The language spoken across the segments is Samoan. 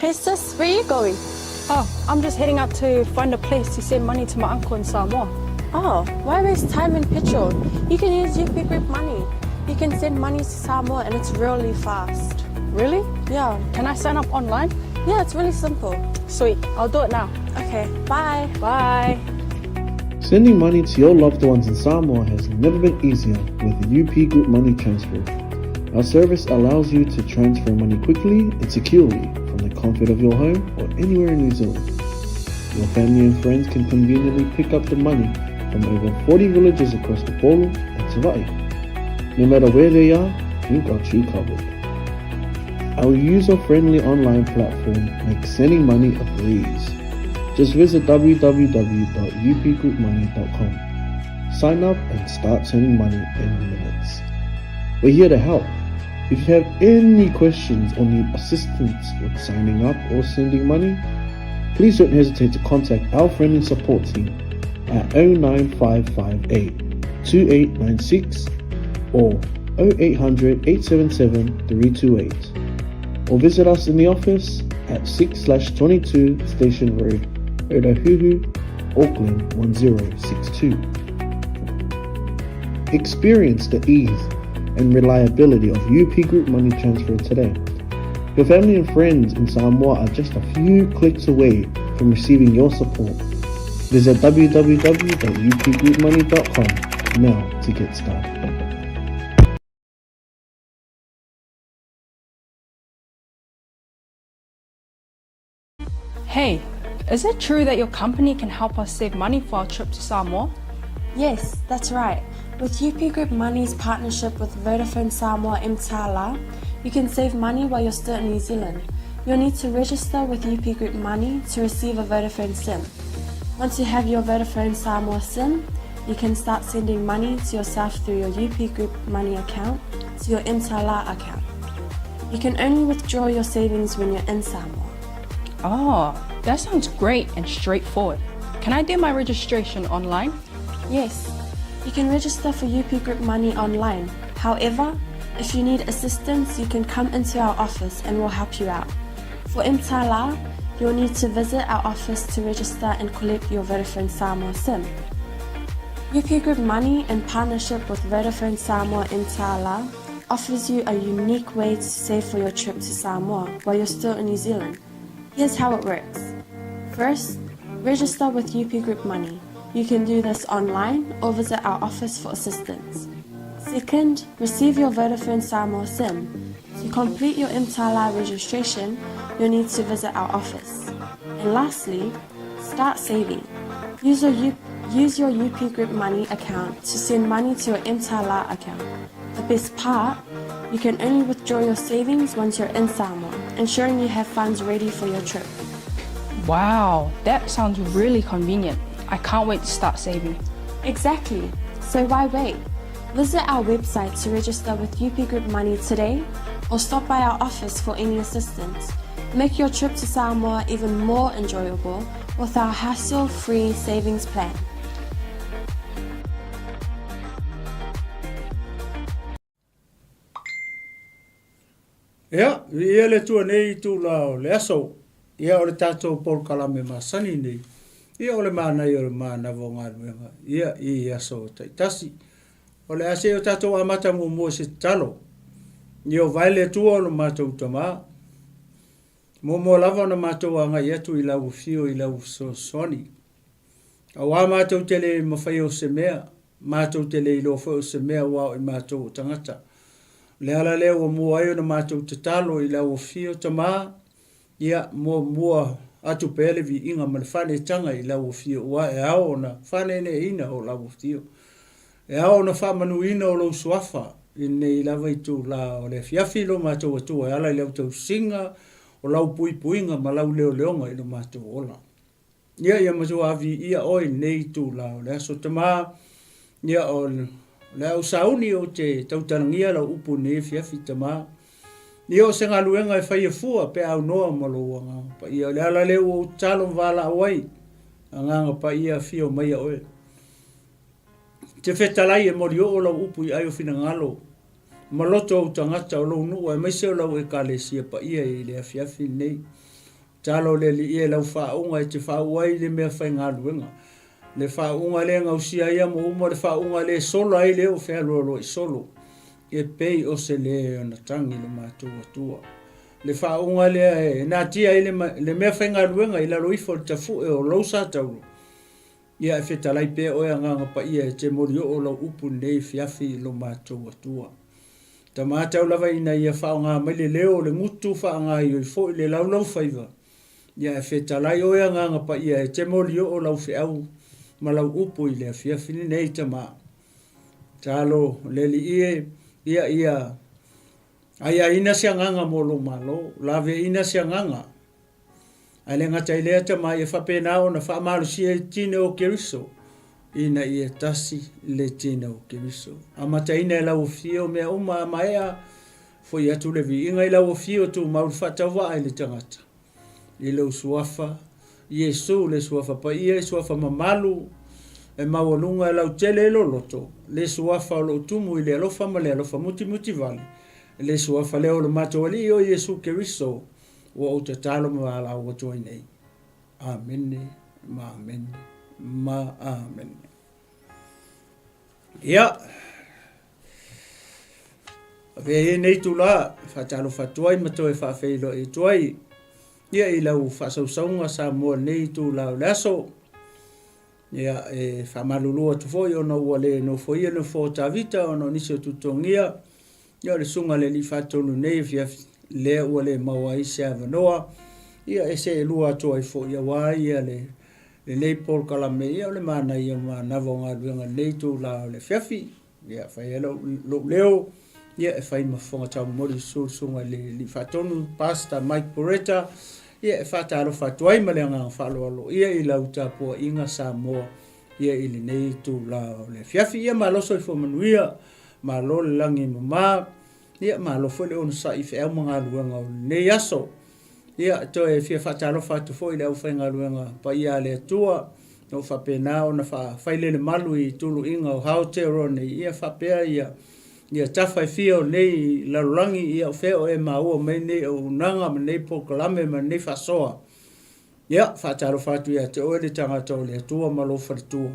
Hey sis, where are you going? Oh, I'm just heading out to find a place to send money to my uncle in Samoa. Oh, why waste time and petrol? You can use UP Group Money. You can send money to Samoa and it's really fast. Really? Yeah. Can I sign up online? Yeah, it's really simple. Sweet, I'll do it now. Okay, bye. Bye. Sending money to your loved ones in Samoa has never been easier with UP Group Money Transfer. Our service allows you to transfer money quickly and securely from the comfort of your home or anywhere in New Zealand. Your family and friends can conveniently pick up the money from over 40 villages across the Upolu and Savai'i. No matter where they are, we've got you covered. Our user-friendly online platform makes sending money a breeze. Just visit www.upgroupmoney.com. Sign up and start sending money in minutes. We're here to help. If you have any questions or need assistance with signing up or sending money, please don't hesitate to contact our friendly support team at 09558 2896 or 0800 877 328 or visit us in the office at 6 22 Station Road, Otahuhu, Auckland 1062. Experience the ease and reliability of UP Group Money Transfer today. Your family and friends in Samoa are just a few clicks away from receiving your support. Visit www.upgroupmoney.com now to get started. Hey, is it true that your company can help us save money for our trip to Samoa? Yes, that's right. With UP Group Money's partnership with Vodafone Samoa Mtala, you can save money while you're still in New Zealand. You'll need to register with UP Group Money to receive a Vodafone SIM. Once you have your Vodafone Samoa SIM, you can start sending money to yourself through your UP Group Money account to your Mtala account. You can only withdraw your savings when you're in Samoa. Oh, that sounds great and straightforward. Can I do my registration online? Yes, you can register for UP Group Money online. However, if you need assistance, you can come into our office and we'll help you out. For Mtala, you'll need to visit our office to register and collect your Vodafone Samoa SIM. UP Group Money, in partnership with Vodafone Samoa Mtala, offers you a unique way to save for your trip to Samoa while you're still in New Zealand. Here's how it works. First, register with UP Group Money. You can do this online or visit our office for assistance. Second, receive your Vodafone Samoa SIM. To complete your Mtala registration, you'll need to visit our office. And lastly, start saving. Use your, U- use your UP Group Money account to send money to your Mtala account. The best part, you can only withdraw your savings once you're in Samoa, ensuring you have funds ready for your trip. Wow, that sounds really convenient. I can't wait to start saving. Exactly. So why wait? Visit our website to register with UP Group Money today or stop by our office for any assistance. Make your trip to Samoa even more enjoyable with our hassle-free savings plan. Ia, viia le Atua nei itula o le aso, ia o le tatou polokalame masani nei, ia o le manaia o le manava o galuega, ia i aso taitasi. O le a se o tatou amata muamua i se tatalo, ia o vae le Atua o lo matou Tama, muamua lava ona matou agai atu i lau afio i lau fesoasoani. Auā mātou te le mawhai o se mea, mātou te le iloa foi o se mea ua ao i mātou o tangata. O le ala lea ua mua ai ona mātou tatalo i lau afio Tamā, ia, muamua atu pea le viiga ma le faanetaga i lau afio uā e ao ona faaneeneeina o lau afio. E ao ona faamanuina o lou suafa i lenei lava itulā o le afiafi i lo mātou Atua e ala i lau tausiga o lau puipuiga ma lau leoleoga i lo mātou ola. Ia, ia matua viia oe i lenei itula o le aso Tamā, ia o le a ou sauni ou te tautalagia lau upu i lenei afiafi Tamā. Ia o se galuega e faia fua pe a aunoa ma lou Agaga Paia. O le ala lea ua ou tatalo ma valaau ai, Agaga Paia, afio maia oe. Te fetalai e molioo lau upu i ai o finagalo ma loto ou tagata o lou nuu aemaise o lau Ekalesia paia i le afiafi lenei. Talo le Alii e lau faauuga e te faauu ai le mea faigaluega. Le faauuga lea e gausia ai amo uma, le faauuga lea e sola ai le oo fealoaloai solo, e pei o se le ona tagi lo matou Atua. Le faauuga lea e natia ai le, le mea faigaluega i lalo ifo o le tafue o lou satauro, ia e fetalai pea oe Agaga Paia e te molioo lau upu lenei afiafi i lo matou Atua. Tama tau lava ina ia faaaoga mai le leo o le gutu faagaoioi foi le laulaufaiva, ia e fetalai oe Agaga Paia e te molioo lau feau ma lau upu i le afiafi lenei, Tama. Talo le Alii e, ia ia aiaina se agaga mo lou Malo, laveina se agaga Ae le gata i lea, tama, ia faapena ona faamalosia ai tino o Keriso, ina ia tasi le tino o Keriso. Amataina e lau afio mea uma a maea, foi atu le viiga i lau afio tumau le faatauvaa i le tagata. I lou suafa, Iesu, le suafa paia, suafa mamalu, e maualuga e lautele i loloto, le suafa o loo tumu i le alofa ma le alofa mutimuti vale, le suafa lea o lo matou Alii o Iesu Keriso, Ua ou tatalo ma valaau atu ai nei. Amene ma amene ma amene. Ia, avea ia nei itulā e faatalofa atu ai ma toe faafeiloai atu ai ia i lau faasausauga Samoa i lenei itulā o le aso. Ia, e faamalulu atu foi ona ua le nofoia le nofoa o Tavita ona o nisi o tutogia. Ia o le susuga i le Alii Faatonu nei afiafi, lea ua le maua ai se avanoa, ia e seelua atu ai foi aua ia le lenei polokalame, ia o le manaia manava o galuega i lenei itula o le afiafi. Ia fai ai lou, lou leo, ia e fai ma fofoga taumoli susu le susuga i le Alii Faatonu, Pastor Mike Poreta, ia e faatalofa atu ai ma le agaga faaaloalo ia i lau tapuaiga Samoa ia i lenei itula o le afiafi. Ia malo soifua manuia, malo le lagi e mama, ia malo foi le onosai i feau ma galuega o lenei aso. Ia toe fia faatalofa atu foi i le aufaigaluega paia a le Atua, o faapena ona faafailele malu i tuluiga o Aotearoa nei, ia faapea ia ia tafa e fia o nei lalolagi, ia o fea o e maua mai nei auaunaga ma nei polokalame ma nei faasoa. Ia, faatalofa atu ia te oe le tagata o le Atua ma lou faletua,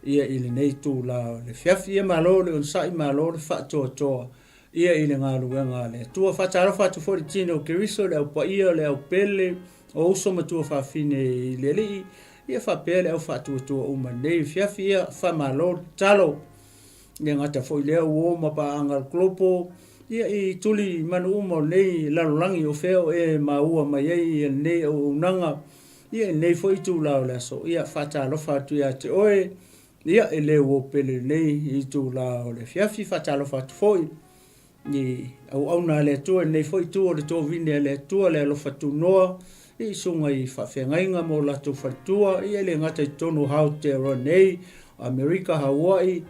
ia i lenei itula o le afiafi. Ia malo le onosai, malo le faatoatoa, ia i le galuega a le Atua. Faatalofa atu foi i le tino o Keriso, le au paia, le au pele, o uso ma tuafafine i le Alii, ia faapea le au faatuatua uma i lenei afiafi. Ia, faamalo le tatalo. Le gata foi lea uo ma paaga le Global, ia i tuli manu uma o lenei lalolagi o fea o e maua mai ai ia lenei auaunaga, ia i lenei foi itula o le aso, ia faatalofa atu ia te oe, ia e le uo pele lenei itula o le afiafi, faatalofa atu foi i auauna a le Atua i lenei foi itu o le tovine a le Atua, le alofa tunoa, i susuga i faafeagaiga ma o latou faletua, ia e le gata i totonu o Aotearoa nei, Amerika, Hawaii,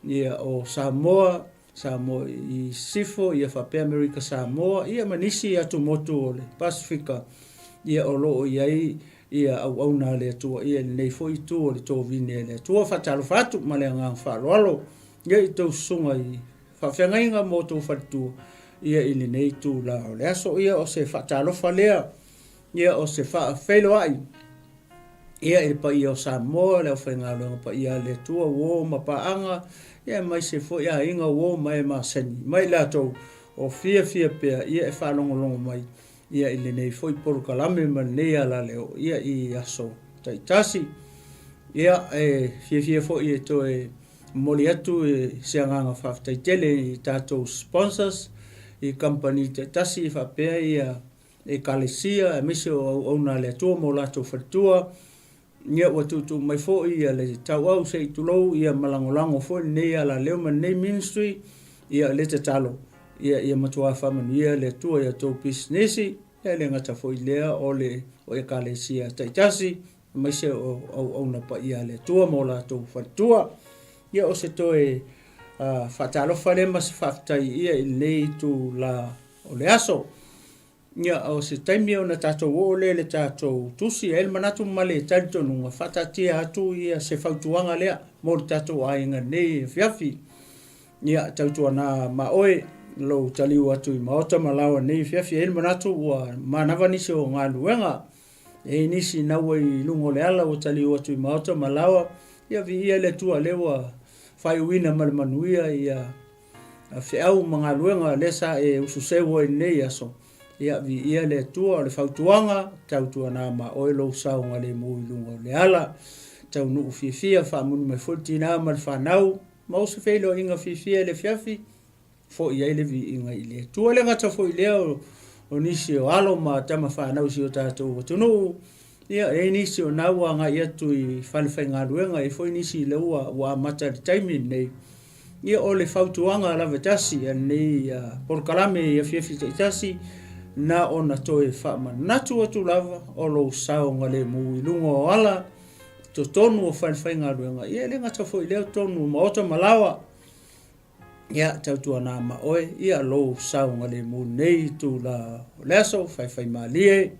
ia o Samoa, Samoa i Sisifo, ia faapea Amerika Samoa, ia ma nisi atumotu o le Pasefika, ia o lo o i ai ia auauna a le Atua, ia i lenei foi itu o le tovine a le Atua. Faatalofa atu ma le agaga faaaloalo, ia i tou susuga i faafeagaiga ma outou faletua ia i lenei itula o le aso. Ia o se faatalofa lea, ia o se faafeiloai ia i le paia o Samoa, le aufaigaluega paia a le Atua, uo ma paaga, ia aemaise foi aiga uo ma e masani mai latou o fiafia pea ia e faalogologo mai ia i lenei foi polokalame ma lenei alaleo ia i aso taitasi. Ia e fiafia foi e toe Momoli atu se agaga faafetai tele i tatou sponsors, i kamupani taitasi faapea ia Ekalesia aemaise o auauna a le Atua ma o latou faletua. Ia ua tuutuu mai foi ia le tauau se i tulou ia ma lagolago foi lenei alaleo ma lenei ministry. Ia le tatalo ia ia matua faamanuia le Atua i a outou pisinisi, ia e le gata foi i lea o le o Ekalesia taitasi aemaise o auauna paia a le Atua ma o latou faletua. Ia o se toe faatalofa lea ma se faafetai ia i lenei itula o le aso. Ia o se taimi ona tatou oo lea i le tatou tusi, e i ai le manatu ma le talitonuga, faataatia atu ia se fautuaga lea mo le tatou aiga i lenei afiafi. Ia tautuana ma oe lou taliu atu i maota ma laoa i lenei afiafi, e i ai le manatu ua manava nisi o galuega. E i ai nisi na ua i luga o le ala ua taliu atu i maota ma laoa, ia viia le Atua lea ua faaiuina ma le manuia ia feau ma galuega lea sa e ususeu ai i lenei aso. Ia viia le Atua o le fautuaga, tautuana ma oe lou saogalemu i luga o le ala. Taunuu fiafia, faamunu mai foi le tina ma le fanau, maua se feiloaiga fiafia i le afiafi, foi ai le viiga i le Atua. E le gata foi i lea o nisi o alo ma tama fanau i si o tatou atunuu, ia, e i ai nisi o na ua agai atu i falefaigaluega, e i ai foi nisi lea ua amata i le taimi lenei. Ia, o le fautuaga lava e tasi a lenei polokalame i afiafi taitasi, na ona toe faamanatu atu lava o lou saogalemu i luga o ala, totonu o falefaigaluega, ia e le gata foi i lea, o totonu o maota ma laoa. Ia, tautuana ma oe, ia lou saogalemu i lenei itula o le aso, faifaimalie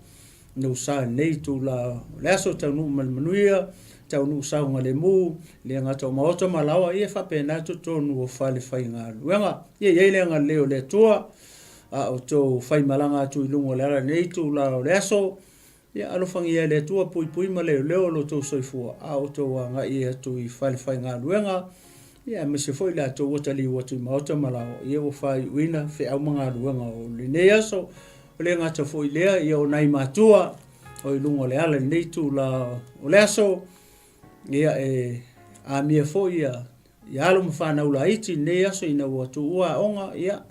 lou sa i lenei itula o le aso, taunuu ma le manuia, taunuu saogalemu, le gata o maota ma laoa, ia faapena totonu o falefaigaluega. Ia i ai le agalelei o le Atua, a outou faimalaga atu i luga o le ala i lenei itula o le aso, Ia alofagia e le Atua puipui ma leoleo lo outou soifua a outou agai atu i falefaigaluega, ia aemaise foi latou ua taliu atu i maota ma laoa, ia ua faaiuina feau ma galuega o lenei aso. O le gata foi lea, ia o nai matua o i luga o le ala i lenei itula o le aso, ia e amia foi ia Ia alo ma fanau laiti i lenei aso ina ua tuua aoga, ia,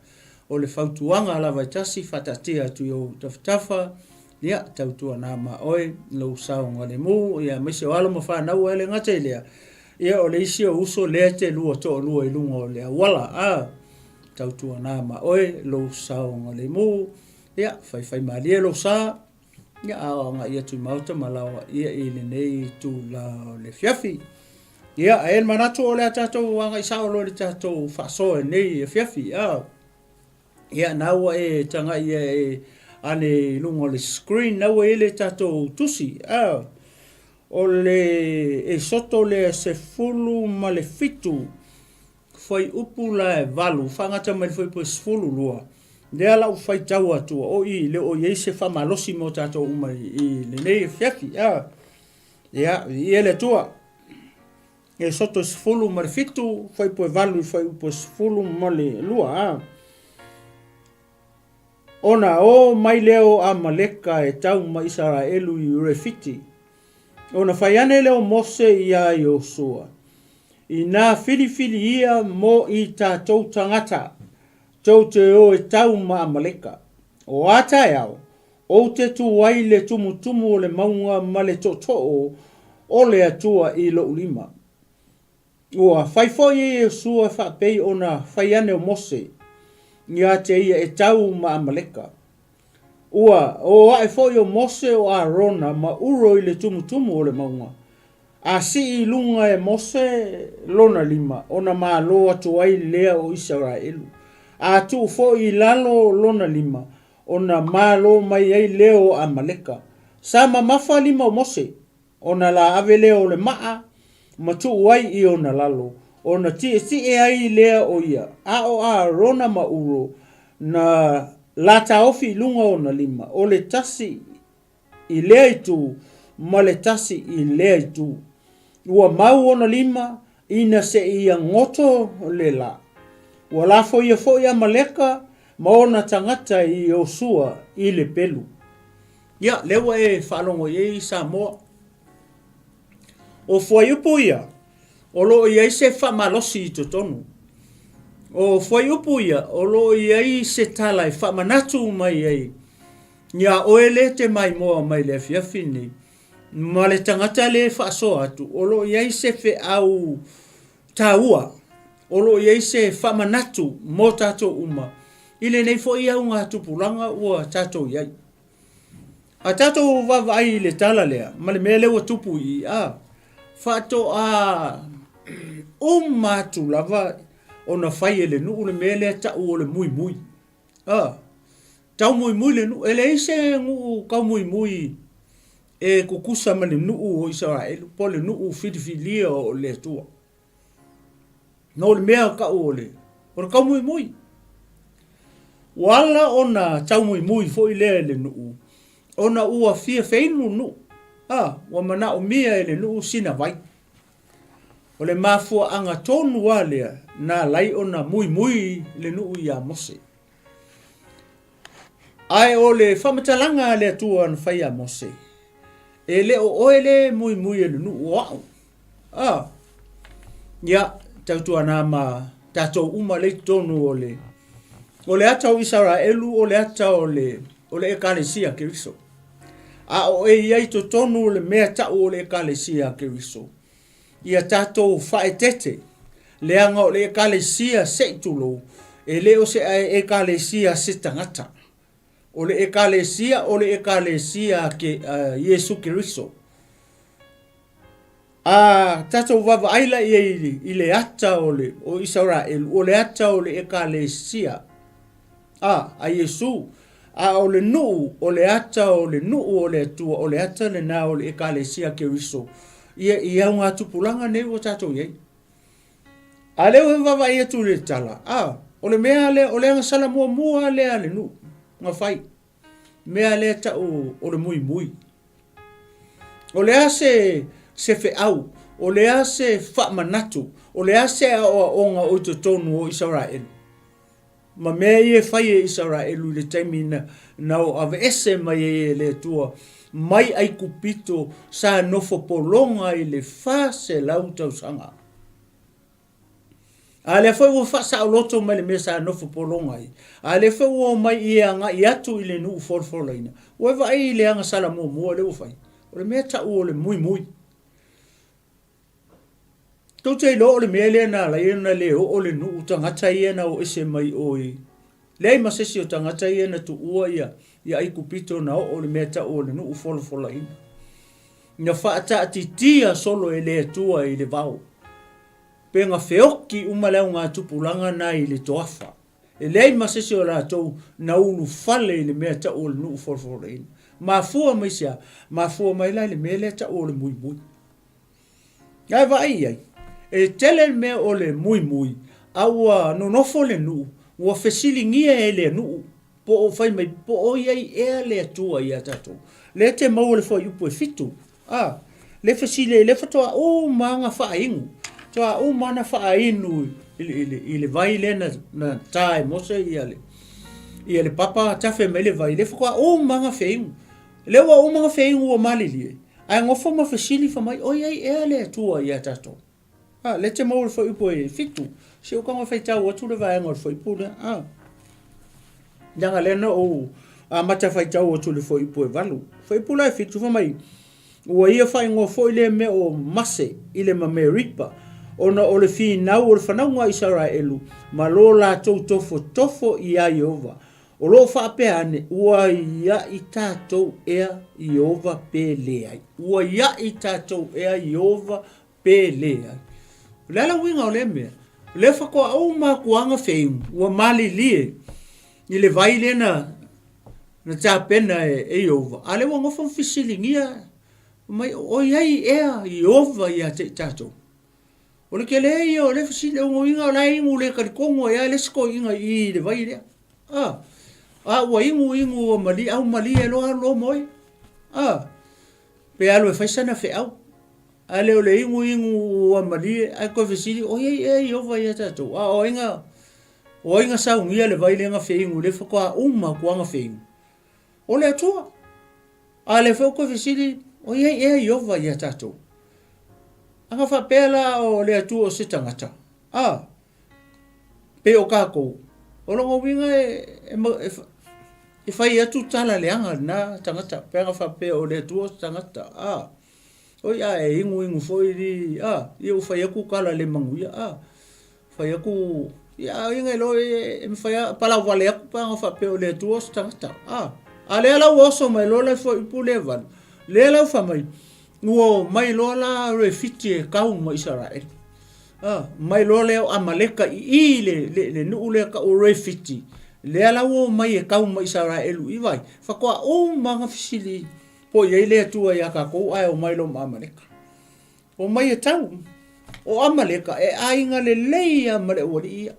o le fautuaga lava e tasi, faataatia atu i ou tafatafa, ia, tautuana ma oe lou saogalemu, ia, aemaise o alo ma fanau, ae le gata i lea, ia, o le isi ou uso lea e te lua toalua i luga o le auala, a, tautuana ma oe lou saogalemu, ia, faifaimalie lou sa, Ia, a o agai atu i maota ma laoa ia i lenei itula o le afiafi. Ia, e i ai le manatu o le a tatou agai sao loa i le tatou faasoa i lenei afiafi. Ia, ia na ua e tagai ia e ane i luga o le screen, na ua i ai le tatou tusi. Ia, o le Esoto lea 17 Fuaiupu la e 8, faagata mai le fuaiupu e 12, lea la ua faitau atu, o i le o i ai se faamalosi mo tatou uma i lenei afiafi. A, ia, viia le Atua. Esoto 17, fuaiupu e 8 i le fuaiupu e 12. A. Ona o mai lea o Amaleka e tau ma Isaraelu i Refiti. Ona fai ane lea o Mose iā Iosua, Inā filifili ia mo i tatou tagata, tou te o e tau ma Amaleka. O a taeao, ou te tu ai i le tumutumu o le mauga ma le tootoo o le Atua i lou lima. Ua fai foi e Iosua faapei ona fai ane o Mose iā te ia e tau ma Amaleka. Ua o aʻe foi o Mose o Arona ma Uro i le tumutumu o le mauga, a sii i luga e Mose lona lima, ona malo atu ai lea o Isaraelu. A tuu foi i lalo lona lima, ona malo mai ai lea o Amaleka. Sa mamafa lima o Mose, Ona la ave lea o le maa ma tuu ai i ona lalo, ona tietie ai lea o ia, a o Arona ma Uro na la taofi i luga o ona lima, o le tasi i lea itu ma le tasi i lea itu. Ua mau ona lima ina seia goto le la. Ua lafoia foi Amaleka ma ona tagata i Iosua i le pelu. Ia, lea ua e faalogo i ai Samoa. O fuaiupu ia, o lo o i ai se faamalosi i totonu. O fuaiupu ia, o lo o i ai se tala e faamanatu mai ai iā oe lea e te maimoa mai le afiafi lenei, ma le tagata lea e faasoa atu, o lo o i ai se feau taua, o lo o i ai se faamanatu mo tatou uma i lenei foi augatupulaga ua tatou i ai. A tatou vaavaai i le tala lea ma le mea lea ua tupu i i, a, faatoa uma atu lava ona fai e le nuu le mea lea tau o le muimui. A, tau muimui le nuu. E leai se nuu tau muimui e tutusa ma le nuu o Isaraelu po o le nuu filifilia o le Atua. No le mea tau o le, o le taumuimui. Ua ala ona taumuimui foi lea i le nuu, ona ua fia feinu le nuu. A, ua manaomia e le nuu sina vai. O le mafuaaga tonu lava lea na ala ai ona muimui le nuu iā Mose. Ae o le faamatalaga a le Atua na fai iā Mose, E le o oe le muimui e le nuu o a'u. A, ia, tautuana ma tatou uma lea i totonu o le, o le ata o Isaraelu, o le ata o le, o le Ekalesia a Keriso. A o e i ai i totonu o le mea ta'u o le Ekalesia a Keriso, ia tatou faaeteete, leaga o le Ekalesia se i tulou, e le o se Ekalesia a se tagata. O le Ekalesia o le Ekalesia a ke, a Iesu Keriso. A tatou vaavaai la i ai i le ata o le o Isaraelu, o le ata o le Ekalesia a, a Iesu, a o le nuu, o le ata o le nuu o le Atua, o le ata lena o le Ekalesia a Keriso, ia i augatupulaga nei ua tatou i ai. A lea ua vaavaai atu i le tala, a, o le mea lea, o le agasala muamua lea a le nuu na fai, mea lea tau o le muimui. O le a se, se feau, o le a se faamanatu, o le a se aoaoga o i totonu o Isaraelu? Ma mea ia e fai e Isaraelu i le taimi na, na o aveese mai ai e le Atua mai Aikupito sa nofo pologa i le 400 tausaga. A lea foi ua faasaoloto mai le mea sa nofo pologa ai, a lea foi ua omai i e agai atu i le nuu folafolaina, ua e vaai i le agasala muamua lea ua fai, o le mea tau o le muimui. Tou te iloa o le mea lea na ala ai ona le oo le nuu tagata ia na o ese mai o i leai ma se isi o tagata ia na tuua ia ia Aikupito na oo le mea tau o le nuu folafolaina. Na faataatitia solo e le Atua i le vao. Pe na feoki uma le augatupulaga na i le toafa. E leai ma se isi o latou na ulufale i le mea tau o le nuu folafolaina. Mafua mai se a? Mafua mai la i le mea lea tau o le muimui. Ae vaai i ai, e tele le mea o le muimui, a ua nonofo le nuu, ua fesiligia e le nuu, po o fai mai, po o i ai ea le Atua ia tatou. Lea e te maua le fuaiupu e fitu, a, le fesili ai, lea faatoa uma lava na faainu, faatoa uma lava na faainu i, i, i, i le vai lea na, na ta e Mose ia le, ia le papa tafe mai le vai, lea faatoa uma lava na feinu. Lea ua uma na feinu ua malilie, Ae nofo ma fesili fa mai, Oi ai ea le Atua ia tatou? A, lea te maua le fuaiupu e fitu. Si ou tago e faitau atu le vaega o le fuaiupu lea. A, leaga lea na ou amata faitau atu i le fuaiupu e valu. Fuaiupu la e fitu fa mai, Ua ia faaigoa foi lea mea o Mase i le ma Meripa, ona o le finau o le fanauga a Isaraelu ma lo latou tofotofo iā Ieova, O lo o faapea ane, ua iaʻi tatou ea Ieova pe leai. Ua iaʻi tatou ea Ieova pe leai. O le a le uiga o lea mea? O lea faatoa uma atu lava feinu, ua malilie i le vai lea na, na tapena e, e Ieova, a lea ua nofo ma fesiligia mai, o i ai ea Ieova ia te i tatou? O le tele ia o le fesili, o uiga o la e inu le talitonu ai lava le isi toeaina i i i le vai lea. A, a ua inu inu ua malie, au malie loa alu loa moe. A, pe alu e fai sana feau. A le o le inu inu ua malie, ae toe fesili, o i ai ea Ieova ia tatou? A o ai na, o ai na saunia le vai lea na feinu, lea faatoa uma atu lava na feinu? O le Atua. A lea foi ua toe fesili, O i ai ea Ieova ia tatou? Ana faapea la o le Atua o se tagata, a, pei o tatou, o lona uiga e, e, e, e fai atu tala leaga lena tagata, pe ana faapea o le Atua o se tagata, a, oi a e inuinu foi li, a, ia ua fai atu tala le manuia, a, Fai atu, ia, ai ngai loa e mafai a palau vale atu pe ana faapea o le Atua o se tagata. A, a lea la ua oso mai loa le fuaiupu lea e valu, lea la ua fai mai, ua omai loa la Refiti e kau ma Isaraelu. A, mai loa lea o Amaleka i i le, le, le nuu lea tau o Refiti, lea la ua omai e kau ma Isaraelu i vai, faatoa uma lava fesili po o i ai le Atua ia tatou ae omai loa ma Amaleka. Omai e tau. O Amaleka e aiga lelei ia ma le aualii ia.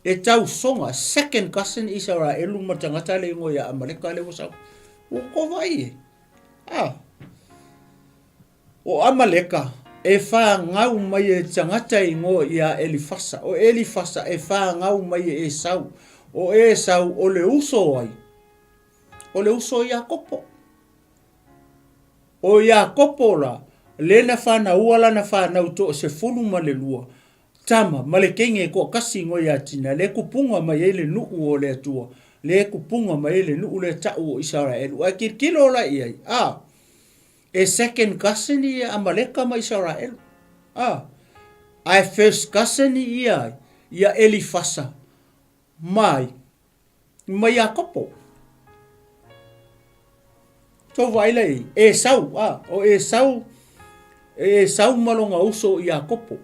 E tausoga, second cousin Isaraelu ma tagata le ingoa ia Amaleka le ua sau. Ua tou vaai e. Ah. O Amaleka e fanau mai e tagata e igoa ia Elifasa, o Elifasa e fanau mai e Esau, o Esau o le uso o ai? O le uso o Iakopo. O Iakopo la, lea na fanaua lana fanau 12, tama ma le kenge e toatasi igoa ia Tina, lea e kupuga mai ai le nuu o le Atua, lea e kupuga mai ai le nuu lea tau o Isaraelu. Ae tilotilo la i ai, a, e second cousin ia Amaleka ma Isaraelu, a, ae first cousin ia ai, ia Elifasa ma ai, ma Iakopo. Tou vaai la i Esau, a, o Esau, e Esau ma lona uso o Iakopo.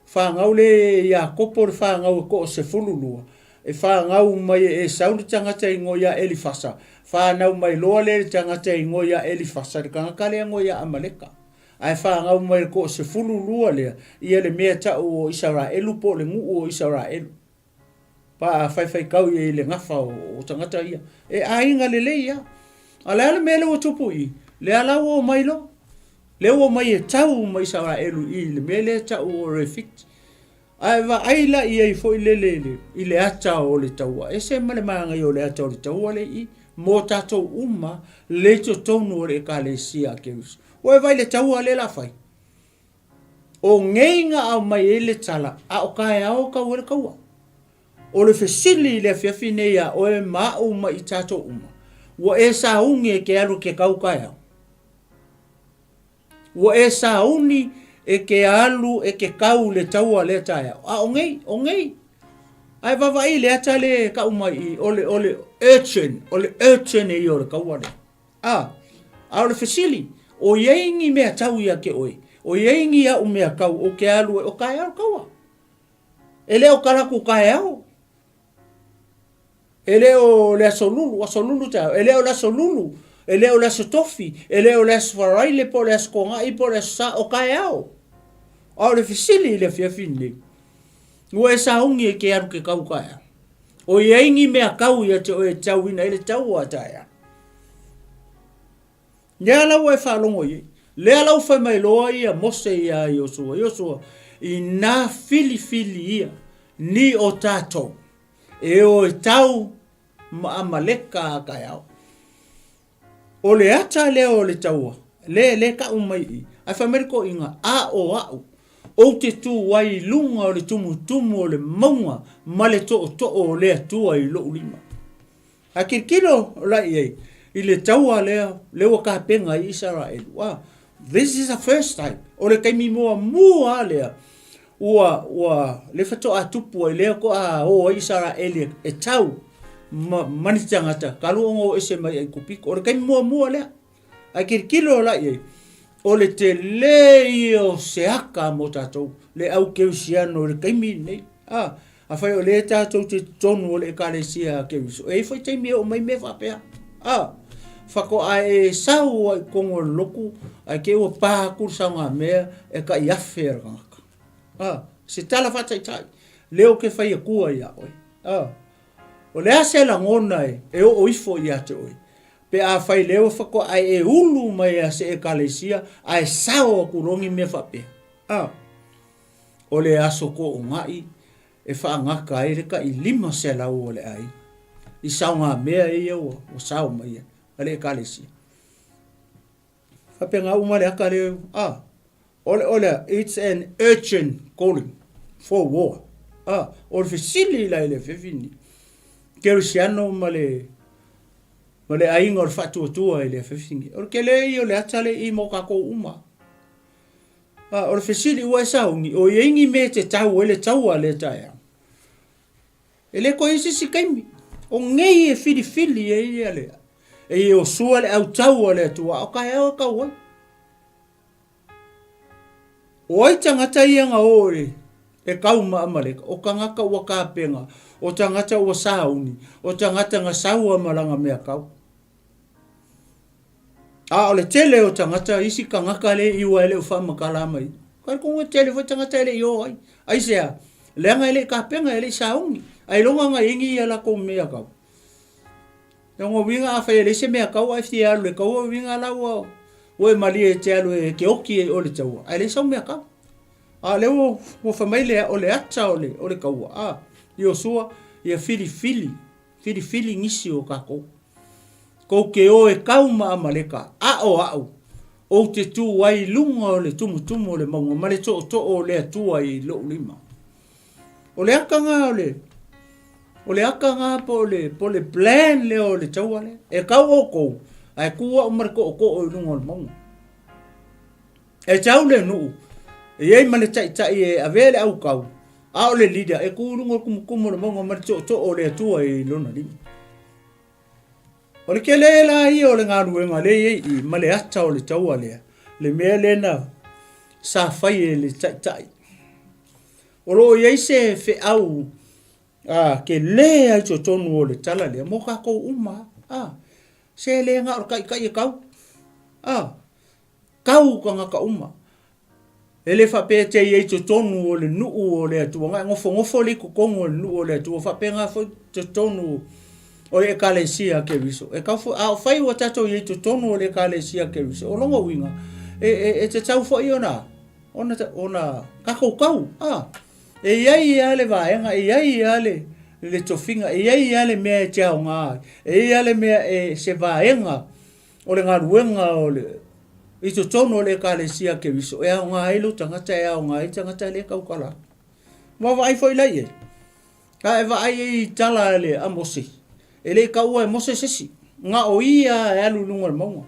Fanau le e Iakopo le fanau e 12, e fanau mai e Esau le tagata e igoa ia Elifasa, fanau mai loa lea le tagata e igoa ia Elifasa, le tagata lea e igoa ia Amaleka. Ae fanau mai le 12 lea, ia le mea tau o Isaraelu po o le nuu o Isaraelu. Pa faifai ia i le gafa o tagata ia. E aiga lelei ia. A le a le mea lea ua tupu i i? Lea la ua omai loa. Lea ua omai e tau ma Isaraelu i le mea lea e tau o Refit. Ae vaai la i ai foi lele i le ata o le taua. Ese ma le manaia o le ata o le taua lea i i. Mo tatou uma le i totonu o le Ekalesia a Keriso. Ua e vaai i le taua lea la fai? O nei na aumai ai le tala, a o taeao e tau ai le taua. O le fesili i le afiafi nei iā oe ma aʻu ma i tatou uma, ua e sauni e te alu e te kau taeao? Ua e sauni e te alu e te kau le taua lea taeao? A o nei, o nei. Ae vaavaai i le ata lea e kau mai i, o le, o le urgent, o le urgent ia o le taua lea. A, a o le fesili, o i ai ni mea tau ia te oe? O i ai ni aʻu mea kau o ke alu e o kaeao le kaua? E le o kalaku kaeao. E le o le aso lulu, aso lulu taeao. E le o le aso lulu, e le o le aso tofi, e le o le aso faraile po o le aso kogaʻi po o le aso sa, o kaeao. A o le fesili i le afiafi lenei, ua e sauni e ke alu ke kau kaeao? O i ai ni mea kau ia te oe e tauina ai le taua a taeao? Lea la ua e faalogo i ai. Lea la ua fai mai loa ia Mose iā Iosua, Iosua, inā filifili ia ni o tatou e o e tau ma Amaleka a taeao. O le ata lea o le taua, le, le kau mai i, ae fai mai le toeaina, a o a'u, ou te tū ai i luga o le tumutumu o le mauga ma le tootoo o le Atua i lo'u lima. A tilotilo la i ai i le taua lea, lea ua tapena ai Isaraelu. Ah, this is the first time. O le taimi muamua lea ua, ua, le faatoa tupu ai, lea toa o ai Isaraeli e tau ma, ma ni tagata, talu ona o ese mai Aikupito. O le taimi muamua lea. Ae tilotilo la i ai, o le tele ia o se aka mo tatou, le au kerisiano i le taimi lenei. A, afai o lea tatou te totonu o le Ekalesia a Keriso, e i ai foi taimi e oo mai mea faapea. A, faatoa e sau ai i totonu o le lotu, ae te i ua pa atu le saogamea e tai afe a le tagata. A, se tala faataitai, lea ou te fai atua ia oe. A, o le a se lagona e oo ifo ia te oe, Pe afai lea ua faatoa e ulu mai a se Ekalesia ae sao atu loa ni mea faapea, a, o le aso toonai e faagata ai le tai 500 o le aiga i saogamea ia ua sao mai ai a le Ekalesia. Faapena uma le ata lea, a, o le, o le, it's an urgent calling for war. A, o le fesili la i le afiafi lenei, Kerisiano ma le, ma le aiga o le faatuatua i le afiafi lenei, o le tele ia o le ata lea i mo tatou uma. A, o le fesili ua e sauni, o i ai ni mea e te tau ai le taua lea taeao? E le toe i ai se isi taimi. O nei e filifili ai ia le, e Iosua le autau a le Atua, a o taeao e tau ai. O ai tagata ia na o e, e kau ma Amaleka? O tagata ua kapena, o tagata ua sauni, o tagata na saua ma lana mea kau. A o le tele o tagata, isi tagata le i ua e le o faamatala mai. Ka le kongo tele foi tagata e le i o ai. Aisea? Leaga e le i kapena, e le i sauni. Ailoga na ingi ia lakou mea kau. E ona uiga afai e leai se mea kau ae fia alu e kau, o uiga la ua. Ua e malie e te alu e te oki e o le taua, ae leai sau mea kau. A o lea ua, ua fai mai le, o le ata o le, o le kaua, a, Iosua, ia filifili, filifili nisi o tatou. Kou te o e kau ma Amaleka, a o a'u, ou te tū ai i luga o le tumutumu o le mauga ma le tootoo o le Atua i lo'u lima. O le aka nga o le, o le aka nga po o le, po o le plan lea o le taua lea. E kau oukou, ae kū a'u ma le tootoo i luga o le mauga. E tau le nuu, e i ai ma le taitai e avea le aukau, a o le leader e kū i luga o le tumutumu o le mauga ma le tootoo o le Atua i lona lima. O le tele la ia o le galuega lea e i ai i i, ma le ata o le taua lea, le mea lea na sa fai e le taitai. O lo o i ai se feau a, tele lava i totonu o le tala lea mo tatou uma lava. A, se le na o le taitai e tau. A, Tau tagata uma. E le faapea e te i ai i totonu o le nuu o le Atua, na e nofonofo lea i totonu o le nuu o le Atua, faapena foi totonu o le Ekalesia a Keriso. E tau foi, a fai ua tatou i ai i totonu o le Ekalesia a Keriso, o lona uiga, e, e, e tatau foi ona, ona, ona tatou tau. A, e i ai lava le vaega, e i ai lava le, le tofiga, e i ai lava le mea e te aoga ai, e i ai lava le mea e, se vaega O le galuega o le, i totonu o le Ekalesia a Keriso, e aoga ai lou tagata, e aoga ai le tagata e le tautala atu. Vaavaai foi la i ai. A e vaai ai i tala a le a Mose, e le i taua e Mose se isi, na o ia e alu i luga o le mauga.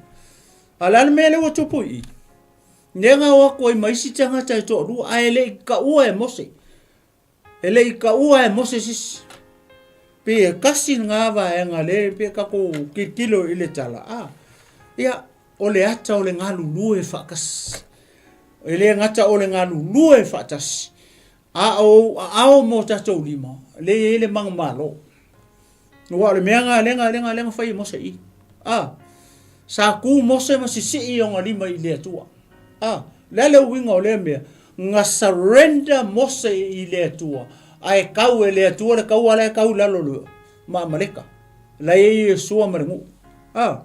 A o le a le mea lea ua tupu i i? Lea na o atu ai ma isi tagata e toalua, ae le i taua e Mose. E le i taua e Mose se isi. Pei e tasi lena vaega lea pei tatou tilotilo i le tala, a, ia, o le ata o le galulue faatasi. E le gata o le galulue faatasi, a o ou aao ma o tatou lima, lea e i ai le manumalo. Aua o le mea lena lea na, lea na, lea na fai e Mose i i. A, sa tu Mose ma sisii ona lima i le Atua. A, o le a le uiga o lea mea? Na surrender Mose i le Atua, ae kau e le Atua le kaua la e kau i lalo o le ma Amaleka. La e i ai Iosua ma le nuu. A,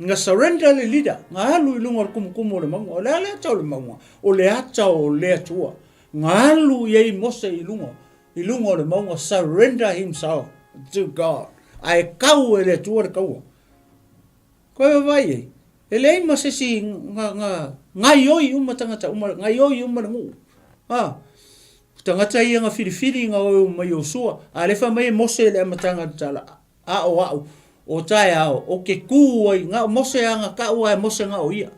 na surrender le leader, na alu i luga o le tumutumu o le mauga. O le a le ata o le mauga? O le ata o le Atua. Na alu i ai Mose i luga i luga o le mauga, surrender himself to God. Ae kau e le Atua le kaua. Koe vaavaai i ai, e leai ma se isi nga, nga, gaioi uma tagata uma, gaioi uma le nuu. Ha, tagata ia na filifili na oe mai Iosua, a le fai mai e Mose i le amataga o le tala, a o a'u, o taeao, o ke kū ai, na o Mose a na ka'u a e Mose na o ia.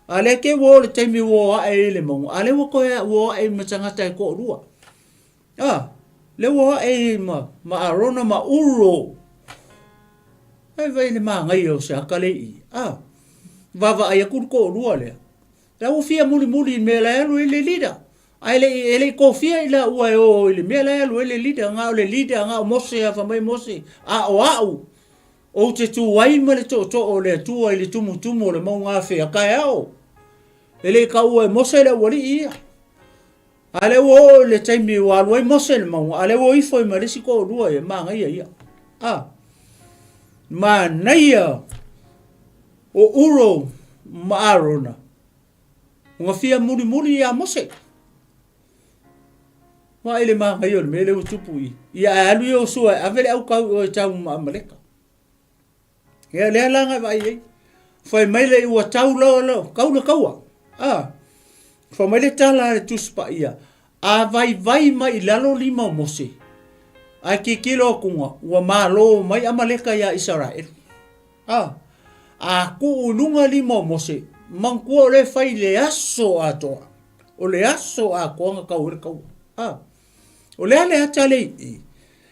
A lea ke ua o le taimi ua o a'e i le mauga, a lea ua toe ua o a'e ma tagata e to'alua. A, lea ua o a'e ma, ma Arona ma Uro. Ai vai le māgaia o se aka le i. A, vaavaai atu le to'alua lea. La ua fia mulimuli i le mea la e alu ai le leader. Ae le i, e le i tofia i laua e o i le mea la e alu ai le leader. Na o le leader, na o Mose a, fai mai Mose, a o a'u, ou te tu ai ma le tootoo o le Atua i le tumutumu o le mauga afea taeao. E le i taua e Mose le aualii ia. A lea ua oo i le taimi ua alu ai Mose i le mauga, a lea ua ifo ai ma le isi toalua ia, manaia ia. A, manaia o Uro ma Arona, ua fia mulimuli ia Mose. Vaai le manaia o le mea lea ua tupu i. Ia ae alu Iosua e ave le aukau i o e tau ma Amaleka. Ia lea la na vaai ai. Fai mai le ua tau la la kau le kaua. A. Fai mai le tala a le Tusi Paia, a vaivai mai i lalo lima o Mose, ae tilotilo atu ua malo mai Amaleka ia Isaraelu. A. A tuu i luga lima o Mose, manatua o lea e fai i le aso atoa. O le aso atoa na tau ai le kaua. A. O le a le ata le i?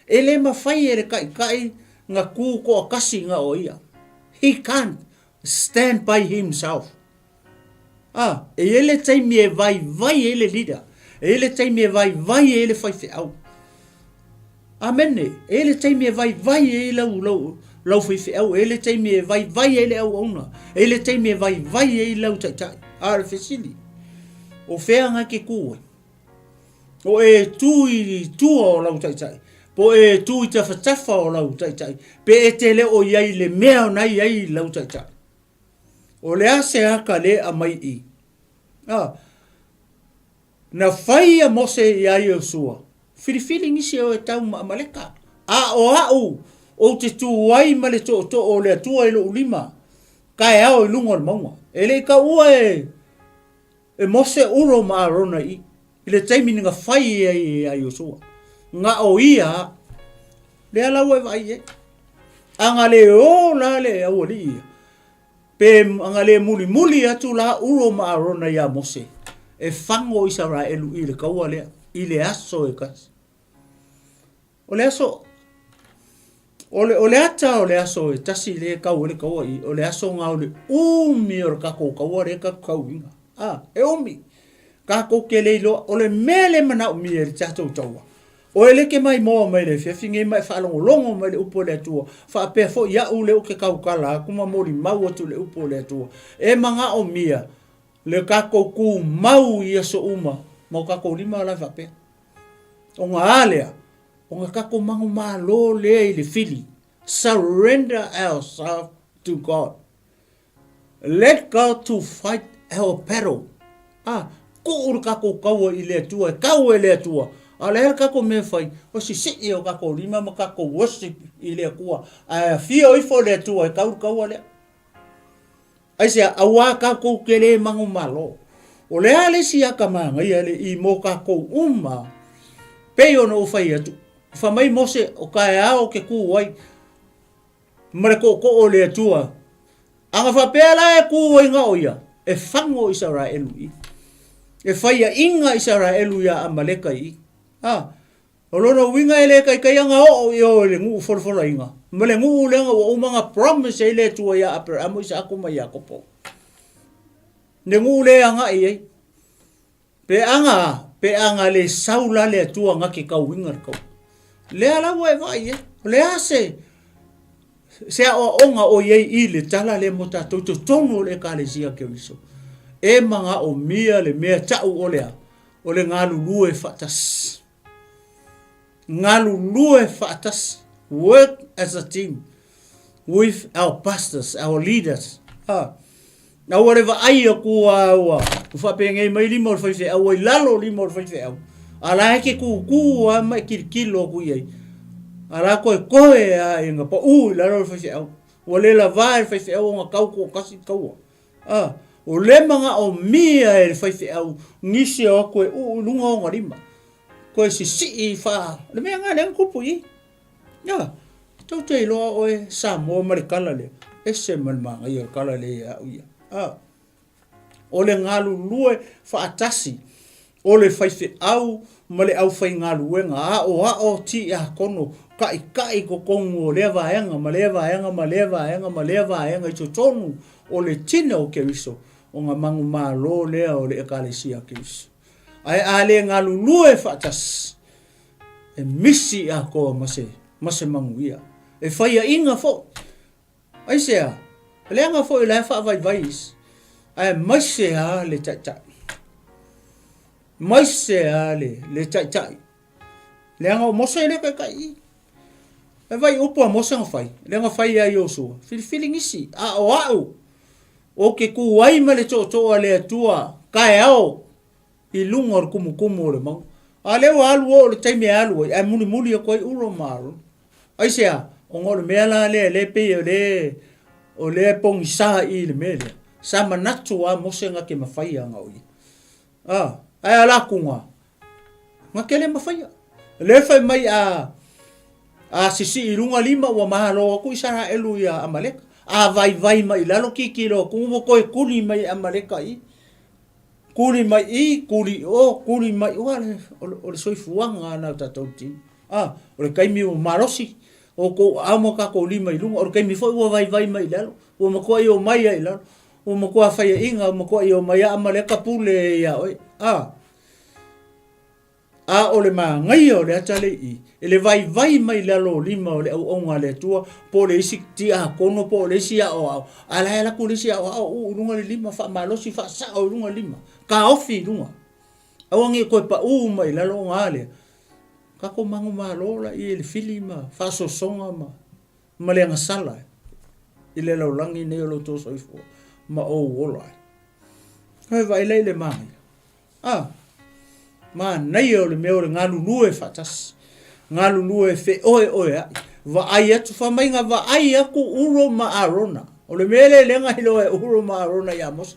E le mafai e le taitai na tu toatasi na o ia. He can't stand by himself. Ah, e i ai le taimi e vaivai ai le leader. E i ai le taimi e vaivai ai le faifeau. Amene. E i ai le taimi e vaivai ai lau, lau, lau faifeau. E i ai le taimi e vaivai ai le auauna. E i ai le taimi e vaivai ai lau taitai. A o le fesili, o fea na e te tu ai? O e tū i tua o lau taitai, po e tū i tafatafa o lau taitai, pe e te le o i ai i le mea ona i ai lau taitai. O le a se aka lea e aumai i i? A, na fai a Mose iā Iosua, Filifili nisi o e tau ma Amaleka, a o a'u ou te tū ai ma le tootoo o le Atua i lo'u lima, kaeao i luga o le mauga. E le i taua e E Mose Uro ma Arona i i le taimi na fai ai iā Iosua, na o ia a, lea la ua e vaai i ai. A na le o la le aualii ia, pe a na le mulimuli atu la Uro ma Arona iā Mose, e fago Isaraelu i le kaua lea, i le aso e tasi. O le aso, o le, o le ata o le aso e tasi lea e kau ai le kaua i, o le aso na o le umi o le tatou kaua lea tatou tauina. A, e umi. Tatou te le iloa, o le mea lea e manaomia e le tatou taua, o e le te maimoa mai le afiafi nei ma e faalogologo mai le upu a le Atua, faapea foi au lea ou te tautala atu ma molimau atu i le upu a le Atua. E manaomia le tatou tumau i aso uma ma o tatou lima la e faapea. Ona a lea? Ona tatou manumalo lea i le fili. Surrender ourselves to God. Let God to fight our battle. Ah, tuu le tatou kaua i le Atua, e kau e le Atua. A o le a le tatou mea e fai? O sisii o tatou lima ma tatou worship i le Atua. Ae afio ifo le Atua e kau le kaua lea. Aisea? Auā tatou te lē manumalo. O le a le isi ata manaia le i mo tatou uma? Pei ona ou fai atu, fai mai Mose, o taeao ke kū ai ma le tootoo o le Atua. A na faapea la e kū ai na o ia, e fago Isaraelu i. E faiaʻiga Isaraelu iā Amaleka i. A, O lona uiga e le taitai ana oo i o i le nuu folafolaina, ma le nuu lea ua uma ona promise ai le Atua ia Aperamo, Isaako ma Iakopo. Le nuu lea e agai ai. Pe aga a, pe aga le sau la le Atua na te tauina le taua. Lea la ua e vaai i ai. O le a se, se aoaoga o i ai i le tala lea mo tatou i totonu o le Ekalesia Keriso. E manaomia le mea tau o le a? O le galulue faatasi. Galulue faatasi. Work as a team with our pastors, our leaders. Ha. Na ua le vaai aku a ua faapenei mai lima o le faifeau, ua i lalo lima o le faifeau. A la e ke kūkū a ma e kilokilo aku i ai. A la koe koe a e nga paʻū i lalo o le faifeau. Ua le lavā e le faifeau ona kau toatasi le taua. A, o le manaomia e le faifeau nisi o atu e uu i luga ona lima, toe sisii faa, le mea lena lea na tupu i i. Ia, tou te iloa oe Samoa ma le kala lea, ese ma le manaia o le kala lea ia au ia. A, o le galulue faatasi o le faifeau ma le aufaigaluega, aoao tiakono, taʻitaʻi totonu o lea vaega ma lea vaega ma lea vaega ma lea vaega i totonu o le tino o Keriso, ona manumalo lea o le Ekalesia a Keriso. Ae a le galulue faatasi, e misi atoa ma se, ma se manuia. E faiaʻiga foi. Aisea? Leaga foi o la e faavaivai isi, aemaise lava le taitai. Maise lava le, le taitai. Leaga o Mose e le taitai i. E vai upu a Mose na fai, lea na fai ia Iosua, filifili nisi, a o a'u, ou te kū ai ma le tootoo a le Atua, taeao, i luga o le kumukumu o le mauga. A lea ua alu oo i le taimi e alu ai, ae mulimuli atu ai Uro ma Arona. Aisea? Ona o le mea la lea, lea e pei o lea, o lea e pogisa i i le mea lea. Sa manatu lava Mose na te mafaia ana o ia. A, ae a la kuga, na te le mafaia. Lea fai mai a, a sisii i luga lima ua malo atu Isaraelu ia Amaleka. A vaivai mai i lalo tilotilo atu ua toe tuli mai e Amaleka i. Kuli mai i, kuli i o, kuli mai i o, o le soifuaga lena o tatou tino. A, o le taimi ua malosi, o tou aao ma tatou lima i luga, o le taimi foi ua vaivai mai i lalo, ua matuai omai lava i lalo, ua matua faiaina, ua matuai omai lava Amaleka pule ia oe. A, A o le manaia o le ata lea i i, e le vaivai mai lalo o lima o le auauna a le Atua, po o le isi tiakono po o le isi aoao, a la e alu atu le isi aoao uu i luga le lima, faamalosi, faasao i luga le lima, taofi i luga. Aua ne i toe pau mai i lalo ona a lea, tatou manumalo laia i le fili ma faasosoga ma. ma le agasala i le lalolagi nei o lo outou soifua. ma ou ola ai. Hoi vaai lai le manaia. A, manaia o le mea o le galulue faatasi, galulue feoeoeaʻi, vaai atu, fai mai na vaai aku Uro ma Arona. O le mea lea lea na iloa e Uro ma Arona iā Mose.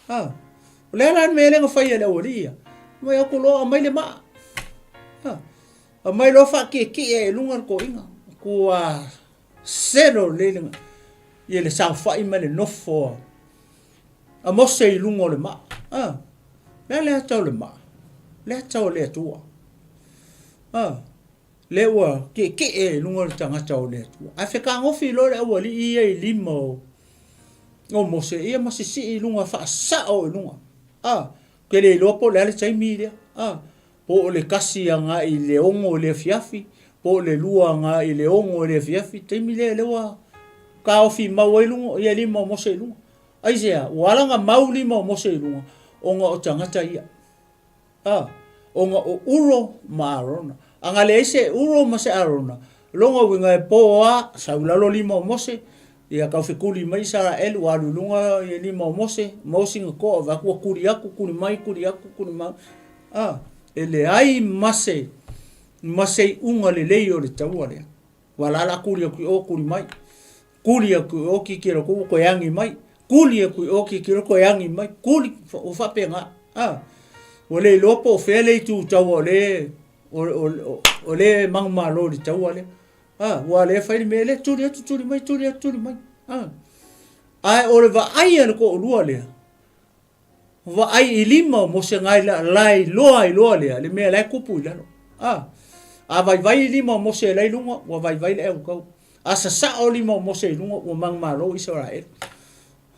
A, o le a la le mea lea na fai e le aualii ia? Mai aku loa aumai le maa. A, aumai loa faatietie i luga le toeaina. Ua selo lelei le, ia le saofai ma le nofo a A Mose i luga o le maa. A, le a le ata o le maa? Le ata o le Atua. A, le ua tietie i luga o le tagata o le Atua. Ae fetagofi loa le aualii ia i lima o, o Mose, ia ma sisii i luga, faasao i luga. A, ou te le iloa po o le a le taimi lea. A, po o le 1 agai i le 6 i le afiafi, po o le 2 agai i le 6 i le afiafi, taimi lea lea ua taofi mau ai luga, ia lima o Mose i luga. Aisea? Ua ala ona mau lima o Mose i luga, ona o tagata ia. A, ona o Uro ma Arona. A na leai se Uro ma se Arona, lona uiga e po a, sau i lalo lima o Mose, ia tau fekuli mai Isaraelu, ua alu i luga ia lima o Mose, maua sina toa, vaai atu ua tuli atu, tuli mai, tuli atu, tuli mai. A, e leai ma se, ma se iuga lelei o le taua lea. Ua la la kuli aku i o kuli mai. Kuli aku i o kikilo ku koe angi mai. Kuli aku i o kikilo koe angi mai. Kuli, ua faapena. A, ua le iloa po o fea le itu taua o le, o, o, o, o le manumalo i le taua lea. A, ua le fai le mea lea, tuli atu, tuli mai, tuli atu, tuli mai. A, ae o le vaai a le toalua lea, Vaai i lima o Mose ngai la lae iloa ai loa lea le mea la e tupu i lalo. A, a vaivai i lima o Mose la i luga, ua vaivai le aukau. A sasao lima o Mose i luga, ua manumalo Isaraelu.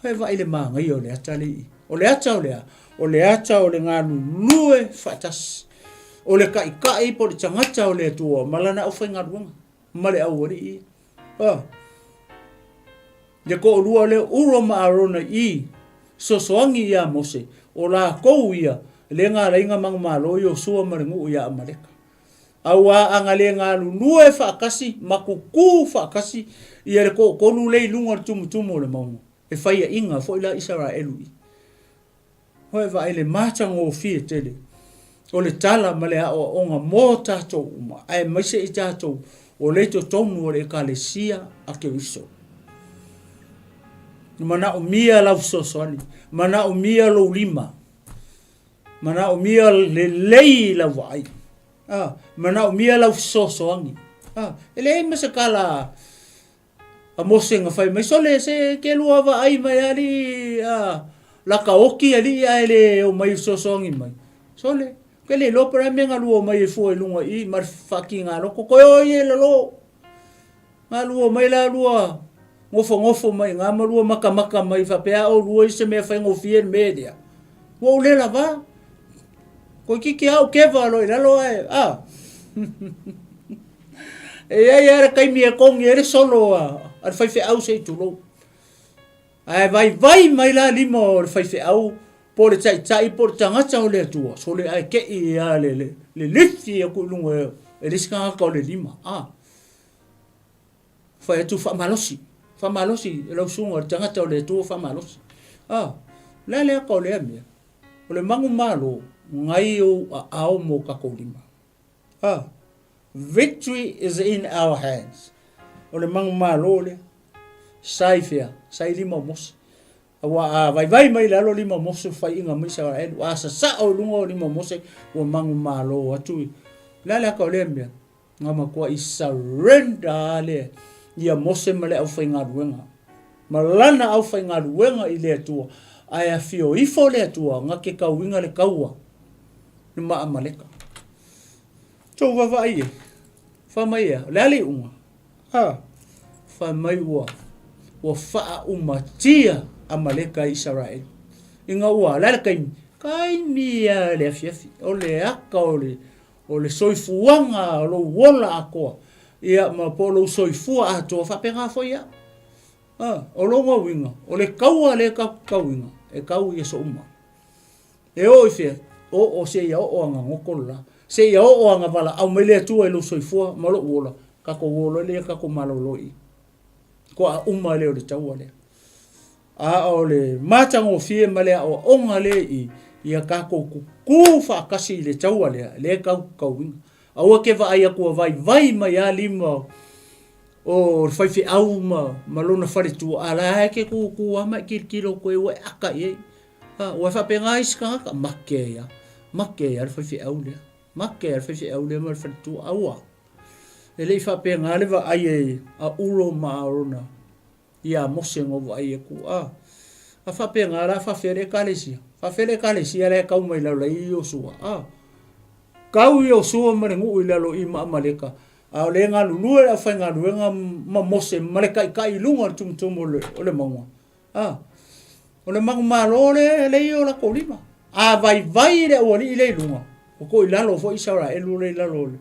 E vaai le manaia o le ata le i. O le ata o le a? O le ata o le galulue faatasi. O le taitai po o le tagata o le Atua ma lana aufaigaluega ma le aualii ia. A. Le toalua lea o Uro ma Arona i fesoasoani iā Mose, o lakou ia le galaiga manumalo Iosua ma le nuu iā Amaleka. Auā ana le galulue faatasi ma tutū faatasi ia le toatolu lea i luga o le tumutumu o le mauga, e faiaʻiga foi la Isaraelu i. Hoe vaai le matagofie tele o le tala ma le aoaoga mo tatou uma, aemaise i tatou o le i totonu o le Ekalesia a Keriso. Manaomia lau fesoasoani, manaomia lou lima, manaomia lelei lau vaai, ah, manaomia lau fesoasoani. Ah, e leai ma se tala A Mose na fai mai, Sole, se ke lua vaai mai alii, a, laka oki alii ae le o mai fesoasoani mai. Sole, ke le iloa po o le a mea na lua omai ai fua i luga i i ma le faakiga loko, koe o ia i lalo. Na lua omai la lua nofonofo mai iga ma lua makamaka mai faapea a olua i se mea faigofie le mea lea. Ua ou le lava. Toeitiiti lava ou keva loa i lalo ae, a. E i ai lava le taimi e togi ai le solo a le faifeau se i tulou. Ae vaivai mai la lima o le faifeau po o le taitai po o le tagata o le Atua, sole ae tei lava le, le, le lifi atu i luga e le isi tagata o le lima. A. Fai atu faamalosi, faamalosi lau susuga le tagata o le Atua faamalosi. A. O le a le aka o lea mea? O le manumalo gai ou aao mo tatou lima. A. Victory is in our hands. O le manumalo lea. Sa i fea? Sa i lima o Mose. Aua a vaivai mai i lalo lima o Mose, ua faiiga mai Isaraelu. A sasao i luga o lima o Mose, ua manumalo atu. O le a le aka o lea mea? Na matuai surrender lava le ia Mose ma le aufaigaluega, ma lana aufaigaluega i le Atua, ae afio ifo le Atua na te tauiga le taua ma Amaleka. Tou vaavaai e, fai mai ea, o le a le iuga? A, fai mai ua, ua faaumatia Amaleka e Isaraelu. Ina ua, o le a le taimi? Taimi lava i le afiafi, o le aka o le, O le soifuaga o lou ola atoa, ia, ma po o lou soifua atoa, faapena foi au. A, o lona uiga, o le taua lea tatou te tauina, e tau i aso uma. E oo i fea? Oo seia oo ana goto le la. Seia oo ana valaau mai le Atua i lou soifua ma lou ola, tatou o loa lea tatou malolo i i. Toa uma lea o le taua lea. A o le matagofie ma le aoaoga lea i ia tatou kukū faatasi i le taua lea, lea e tautauina. Aua e te vaai atu ua vaivai mai lava lima o le faifeau ma, ma lona faletua, a la e te tūtū lava ma e tilotilo atu ai ua e ata i ai. A, ua faapena isi tagata, make ai lava, make ai lava le faifeau lea, make ai lava le faifeau lea ma le faletua. Aua, e le i faapena le vaai a Ulo ma Arona Ia Mose na ou vaai atu, a, a faapena la, faafefea le Ekalesia? Faafefea le Ekalesia la e tau mai lalo ai Iosua, a? Tau Iosua ma le nuu i lalo i ma Amaleka, a o lea e galulue le aufaigaluega ma Mose ma le taitai i luga o le tumutumu o le, o le mauga, a? O le manumalo lea e i o latou lima. A vaivai le aualii lea i luga, ua to i lalo foi Isaraelu lea i lalo o le,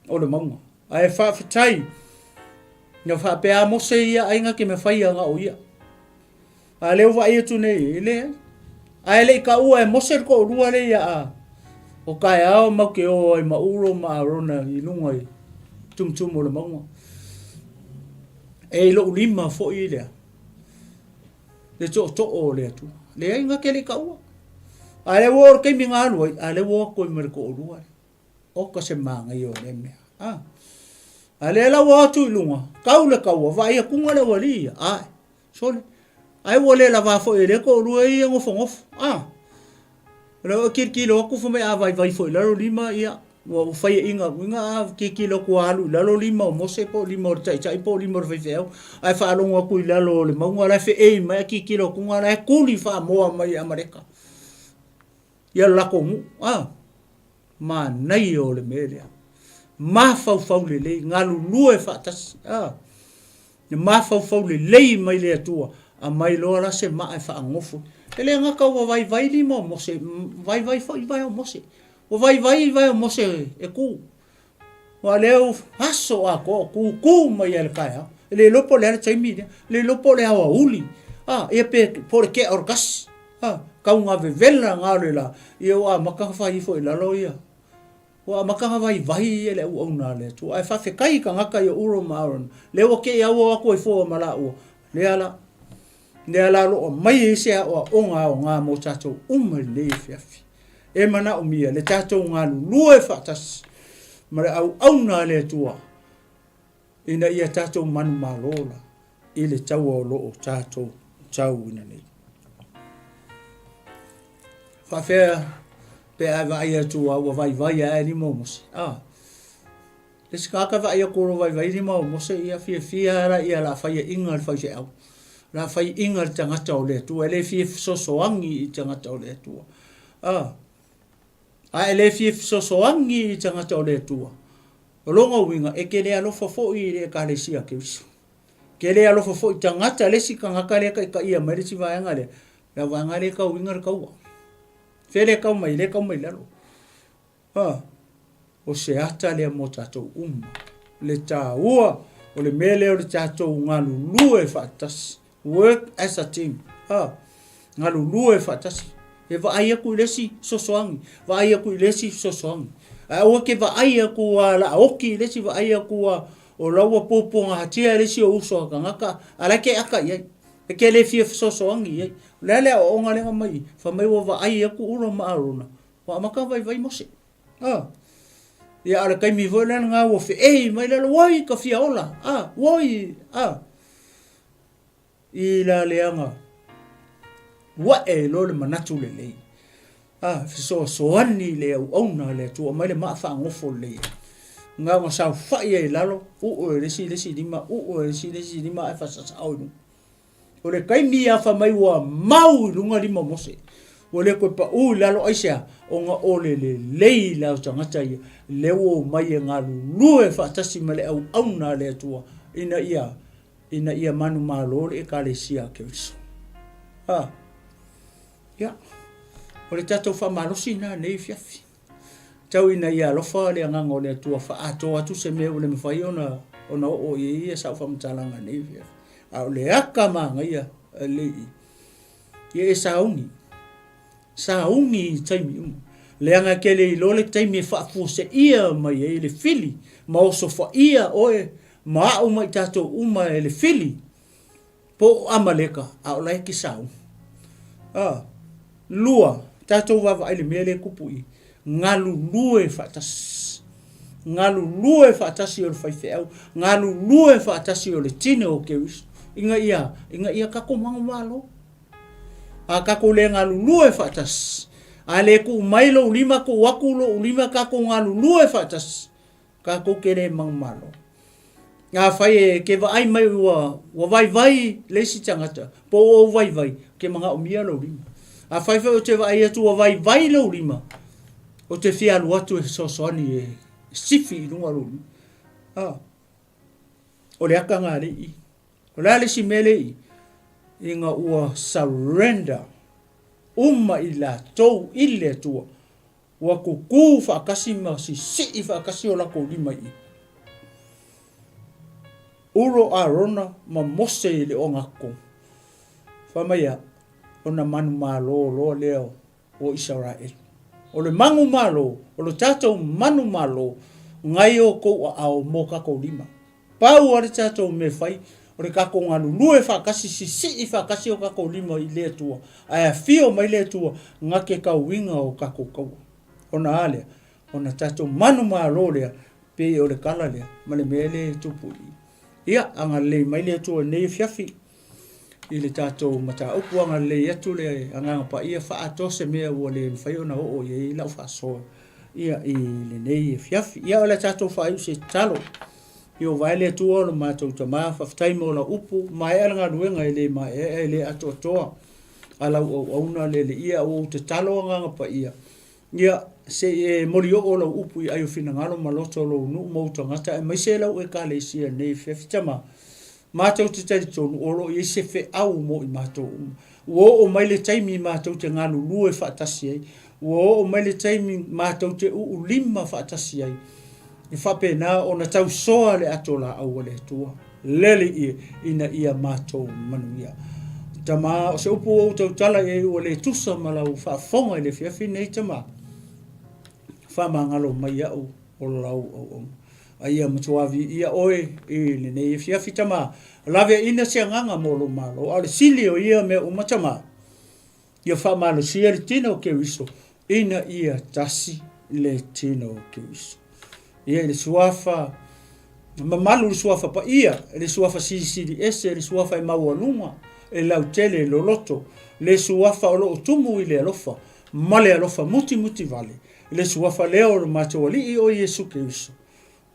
o le mauga. Ae faafetai, na faapea a Mose ia ai na te mafai na o ia. A lea ua vaai atu nei, e leai. Ae le i taua e Mose le toalua lea ia a o taeao mau te o ai ma Ulo ma Arona i luga i tumutumu o le mauga. E i lou lima foi lea, le tootoo o le Atua. Leai, na te le i taua. A lea ua oo le taimi na alu ai, a lea ua o atu ai ma le toalua lea. Oka se manaia o lea mea. A. A lea la ua atu i luga, tau le taua, vaai atuga le aualii ia. Ae, sole. Ai ua le lava foi e lea toalua ia nofonofo. A. O lea ua tilotilo atu fai mai a vaivai foi i lalo lima, ia, ua faiaina atu ina a tilotilo atu ua alu i lalo lima o Mose po o lima o le taitai po o lima o le faifeau. Ae faalogo atu i lalo o le mauga la e feei mai ae tilotilo atu la e tuli faamoa mai e Amaleka. Ia lo latou nuu. A. Manaia o le mea lea. Mafaufau lelei, galulue faatasi. A. Le mafaufau lelei mai le Atua, aumai loa la se maa e faagofo. E le gata ua vaivai lima o Mose, vaivai foi vae o Mose. Ua vaivai vae o Mose e ku. Ua lea ua aso atoa o kūkū mai lava i le taeao. E le iloa po o le a le taimi lea. E le iloa po o le aoauli. A, ia pe, po o le tea o le kasi. A, tauga vevela na o le la, ia ua amata ona fai ifo i lalo ia. Ua amata ona vaivai ia le auauna a le Atua. Ae faafetai i tagata ia Uro ma Arona, lea ua te i auau atu ai fua ma laua. Lea la, lea la o lo o aumai ai se aoaoga aoga mo tatou uma i lenei afiafi. E manaomia le tatou galulue faatasi ma le auauna a le Atua ina ia tatou manumalo la i le taua o lo o tatou tauina nei. Faafefea pe a e vaai atu ua vaivai ae lima o Mose? Ah. Le isi tagata vaai atu o lo vaivai lima o Mose, ia fiafia lava ia la faiaina le faifeau. La faiaina le tagata o le Atua, e le fia fesoasoani i tagata o le Atua. Ah. A e le fia fesoasoani i tagata o le Atua, o lona uiga e te le alofa foi i le Ekalesia a Keriso. Ke le alofa foi i tagata, le isi tagata lea e taitaia mai le isi vaega lea, le vaega lea e tauina le taua. Fea le tau mai, le tau mai lalo. A, o se ata lea mo tatou uma. Le taua o le mea lea o le tatou galulue faatasi. Work as a team. A, galulue faatasi. E vaai atu i le isi fesoasoani, vaai atu i le isi fesoasoani. Ae aua ke vaai atu a la oki i le isi, vaai atu a o la ua puapuagatia le isi o uso a tagata, a la e ke aka i ai. E ke le fia fesoasoani i ai. O le a le aoaoga lea na aumai i, fai mai ua vaai atu Ulo ma Arona, Ua amata ona vaivai Mose. A. Ia, a o le taimi foi lea lena ua feei mai lalo, oi, ka fia ola, a, oi, a. I la leaga, ua'e loa le manatu lelei. A, fesoasoani i le auauna a le Atua, aumai le maa faagofo lelei ai. Na ona saofai ai i lalo, uu e le isi le isi lima, uu e le isi le isi lima ae faasasao i luga. O le taimi ia fai mai ua mau i luga lima o Mose. Ua le toe paʻu i lalo aisea? Ona o le lelei la o tagata ia, lea ua omai e galulue faatasi ma le auauna a le Atua ina ia ina ia manumalo le Ekalesia a Keriso. A, ia, o le tatou faamalosi lena i lenei afiafi. Tau ina ia alofa le Agaga o le Atua faaatoa atu se mea ua le mafai ona ona oo i ai ia sau faamatalaga nei afiafi. A o le aka manaia lei ia e sauni. Sauni i taimi uma. Leaga e ke le iloa le taimi e faafuaseia mai ai le fili ma osofaia oe ma au ma i tatou uma e le fili. Po o Amaleka, a o la e te sauga. A, lua, tatou vaavaai i le mea lea e tupu i i, galulue faatasi. Galulue faatasi o le faifeau, galulue faatasi o le tino o Keriso, ina ia, ina ia tatou manumalo. A tatou le galulue faatasi, a le tuu mai lou lima tuu atu lou lima tatou galulue faatasi, tatou te le manumalo. Afai e te vaai mai ua, ua vaivai le isi tagata, po ua ou vaivai, ou te manaomia lou lima. Afai foi ou te vaai atu ua vaivai lou lima, ou te fia alu atu e fesoasoani e sifi i luga lou lima. Ah, o le aka lena lea i i. O le a le isi mea lea i i? Ina ua surrender uma i latou i le Atua. Ua kukū faatasi ma sisii faatasi o latou lima i i. Ulo Arona ma Mose i le ogatotonu. Fai mai a, ona manumalo loa lea o Isaraelu. O le manumalo, o le tatou manumalo, nai o tou aao mo tatou lima. Pau a le tatou mea e fai, o le tatou galulue faatasi, sisii faatasi o tatou lima i le Atua, ae afio mai le Atua na te tauina o tatou taua. Ona a lea? Ona tatou manumalo lea, pei o le tala lea ma le mea lea e tupu i i. Ia, agalelei mai le Atua i lenei afiafi i le tatou mataupu, agalelei atu le Agaga Paia faaatoa se mea ua le mafai ona oo i ai lau faasoa ia i lenei afiafi. Ia, o le a tatou faaiu se tatalo. Ieova e le Atua o lo matou Tama, faafetai mo lau upu, maea le galuega e le maeaea e le atoatoa a lau auauna le Alii, a ua ou tatalo Agaga Paia, ia se i e molioo lau upu i ai o finagalo ma loto o lou nuu ma ou tagata aemaise lau Ekalesia i lenei afiafi. Tama, matou te talitonu o lo o i ai se feau mo i matou uma. Ua oo mai le taimi matou te galulue faatasi ai. Ua oo mai le taimi matou te uulima faatasi ai. E faapena ona tausoa le ato laau a le Atua, le Alii, ina ia matou manuia. Tama, o se upu ua ou tautala i ai ua le tusa ma lau faafofoga i le afiafi nei, Tama, faamagalo mai iaʻu o lau auauna. A ia matua viia oe i lenei afiafi, Tama, laveaiina se agaga mo lou Malo, a o le sili o ia mea uma, Tama, Ia faamalosia le tino o Keriso ina ia tasi le tino o Keriso. Ia i le suafa mamalu, le suafa paia, le suafa silisili ese, le suafa e maualuga, e lautele, e loloto, le suafa o lo o tumu i le alofa ma le alofa mutimuti vale, le suafa lea o lo matou Alii o Iesu Keriso,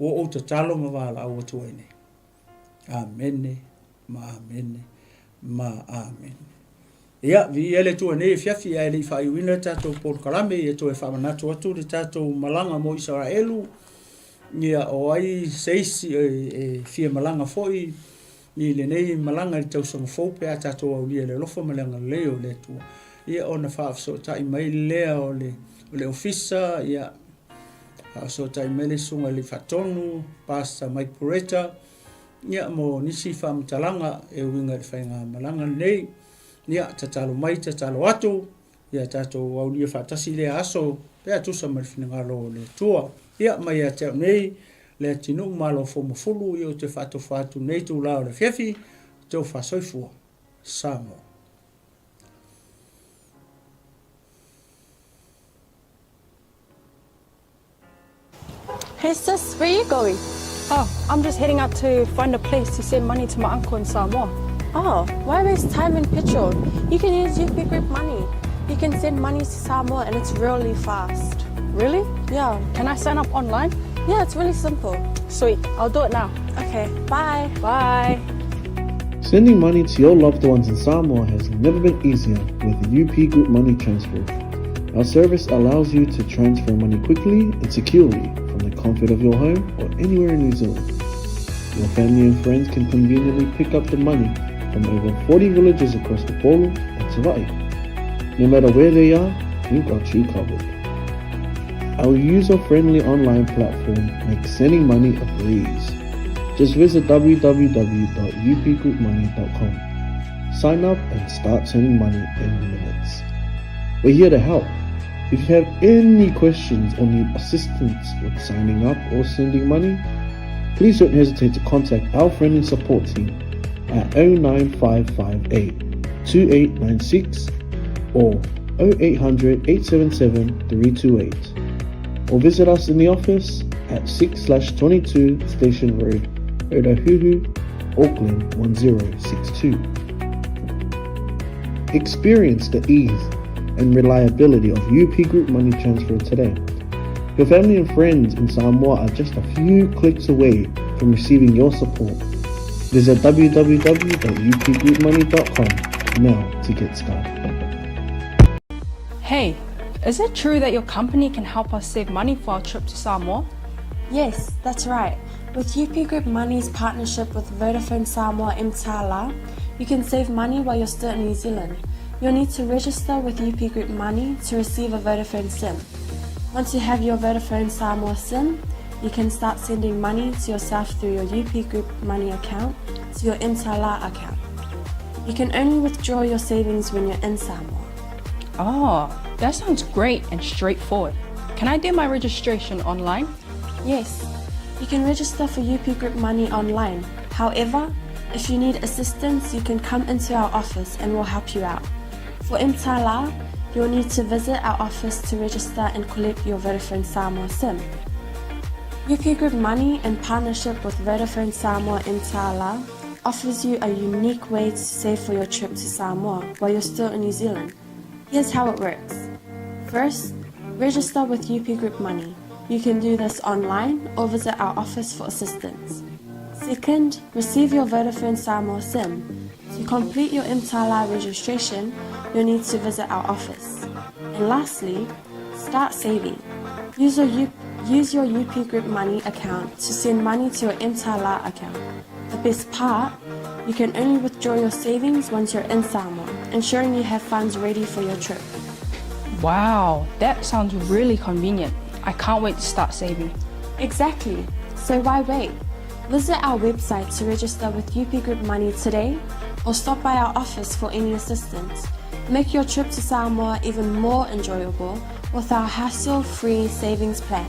ua ou tatalo ma valaau atu ai nei. Amene ma amene ma amene. Ia, viia le Atua nei afiafi, ae le i faaiuina le tatou polokalame, ia toe faamanatu atu le tatou malaga mo Isaraelu. Ia, o ai se isi e, e fia malaga foi i lenei malaga i le tausaga fou pe a tatou aulia i le alofa ma le agalelei o le Atua. Ia, ona faafesootai mai lea o le, o le ofisa, ia, faafesootai mai le susuga i le Faatonu, Pastor Mike Pureta, Ia, mo nisi faamatalaga e uiga i le faigamalaga lenei, ia, tatalo mai, tatalo atu, ia tatou aulia faatasi lea aso pe a tusa ma le finagalo o le Atua. Ia, mai ia te au nei, le atinuu Malo Fomafulu, ia ou te faatofa atu nei itula o le afiafi, tofa soifua. Samoa. Hey sis, where are you going? Oh, I'm just heading out to find a place to send money to my uncle in Samoa. Oh, why waste time and petrol? You can use UP Group Money. You can send money to Samoa and it's really fast. Really? Yeah. Can I sign up online? Yeah, it's really simple. Sweet, I'll do it now. Okay, bye. Bye. Sending money to your loved ones in Samoa has never been easier with UP Group Money Transfer. Our service allows you to transfer money quickly and securely from the comfort of your home or anywhere in New Zealand. Your family and friends can conveniently pick up the money from over 40 villages across Upolu and Savai'i. No matter where they are, we've got you covered. Our user-friendly online platform makes sending money a breeze. Just visit www.upgroupmoney.com. Sign up and start sending money in minutes. We're here to help. If you have any questions or need assistance with signing up or sending money, please don't hesitate to contact our friendly support team. at 09558 2896 or 0800 877 328 or visit us in the office at 6/22 Station Road, Otahuhu, Auckland 1062. Experience the ease and reliability of UP Group Money Transfer today. Your family and friends in Samoa are just a few clicks away from receiving your support. Visit www.upgroupmoney.com now to get started. Hey, is it true that your company can help us save money for our trip to Samoa? Yes, that's right. With UP Group Money's partnership with Vodafone Samoa Mtala, you can save money while you're still in New Zealand. You'll need to register with UP Group Money to receive a Vodafone SIM. Once you have your Vodafone Samoa SIM, you can start sending money to yourself through your UP Group Money account to your Mtala account. You can only withdraw your savings when you're in Samoa. Oh, that sounds great and straightforward. Can I do my registration online? Yes, you can register for UP Group Money online. However, if you need assistance, you can come into our office and we'll help you out. For Mtala, you'll need to visit our office to register and collect your Vodafone Samoa SIM. UP Group Money, in partnership with Vodafone Samoa Mtala, offers you a unique way to save for your trip to Samoa while you're still in New Zealand. Here's how it works. First, register with UP Group Money. You can do this online or visit our office for assistance. Second, receive your Vodafone Samoa SIM. To complete your Mtala registration, you'll need to visit our office. And lastly, start saving. Use your, U- use your UP Group Money account to send money to your Mtala account. The best part, you can only withdraw your savings once you're in Samoa, ensuring you have funds ready for your trip. Wow, that sounds really convenient. I can't wait to start saving. Exactly. So why wait? Visit our website to register with UP Group Money today or stop by our office for any assistance. Make your trip to Samoa even more enjoyable with our hassle-free savings plan.